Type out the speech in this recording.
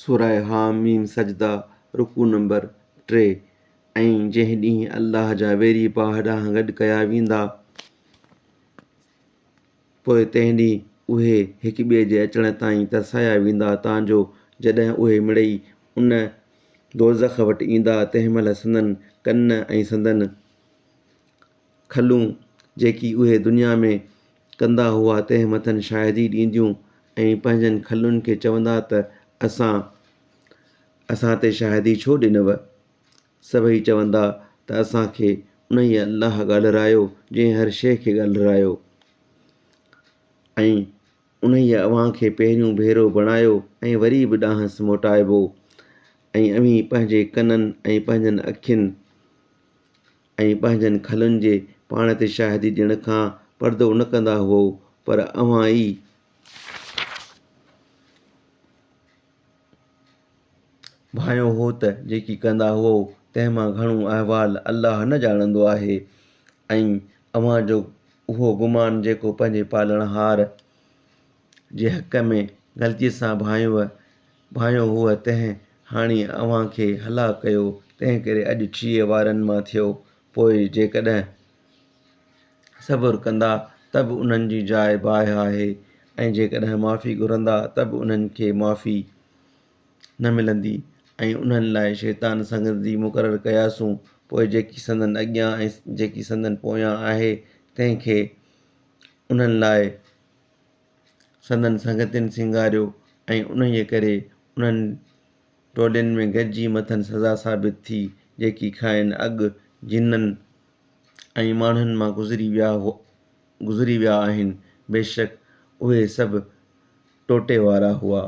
سوره حاميم سجده، رڪوع نمبر 3، ۽ جنهن ڏينهن الله جا ويري باهه ڏانهن گڏ ڪيا ويندا، پوء تنهن ڏينهن اهي هڪ ٻئي جي اچڻ تائين ترسايا ويندا، تان جو جڏهن اهي مڙئي ان، دوزخ، وٽ ايندا، تنهن مهل سندن ڪن ۽ سندن کلون، جيڪي اهي دنيا ۾ ڪندا هئا، تنهن مٿن شاهدي ڏينديون ۽ پنهنجن کلن کي چوندا ته اسان، اسان تي شاهدي ڇو ڏنو؟ سڀئي چوندا ته اسان کي انهيء الله ڳالهرايو، جنهن هر شيء کي ڳالهرايو ۽ انهيء اوهان کي پهريون ڀيرو بڻايو ۽ وري به ڏانهس موٽائبو ۽ اوهين پنهنجي ڪنن ۽ پنهنجن اکين ۽ پنهنجن کلن جي پاڻ تي شاهدي ڏيڻ کان پردو نه ڪندا هئو، پر اوهان ئي ڀانيو هو ته جيڪي ڪندا هئو، تنهن مان گهڻو احوال الله نه ڄاڻندو آهي ۽ اوهان جو اهو گمان جيڪو پنهنجي پالڻهار جي حق ۾ غلطيء سان ڀانيو هئو، تنهن هاڻي اوهان کي هلاڪ ڪيو، تنهنڪري اڄ ڇيهه وارن مان ٿيو. پوء جيڪڏهن صبر ڪندا ته به انهن جي جاء باهه آهي ۽ جيڪڏهن معافي گهرندا ته به انهن کي معافي نه ملندي ۽ انهن لاء شيطان سنگتي مقرر ڪياسون، پوء جيڪي سندن اڳيان ۽ جيڪي سندن پويان آهي تنهن کي انهن لاء سندن سنگتين سينگاريو ۽ انهيء ڪري انهن ٽولين ۾ گڏجي مٿن سزا ثابت ٿي، جيڪي کانئن اڳ جنن ۽ ماڻهن مان گذري ويا آهن، بيشڪ اهي سڀ ٽوٽي وارا هئا.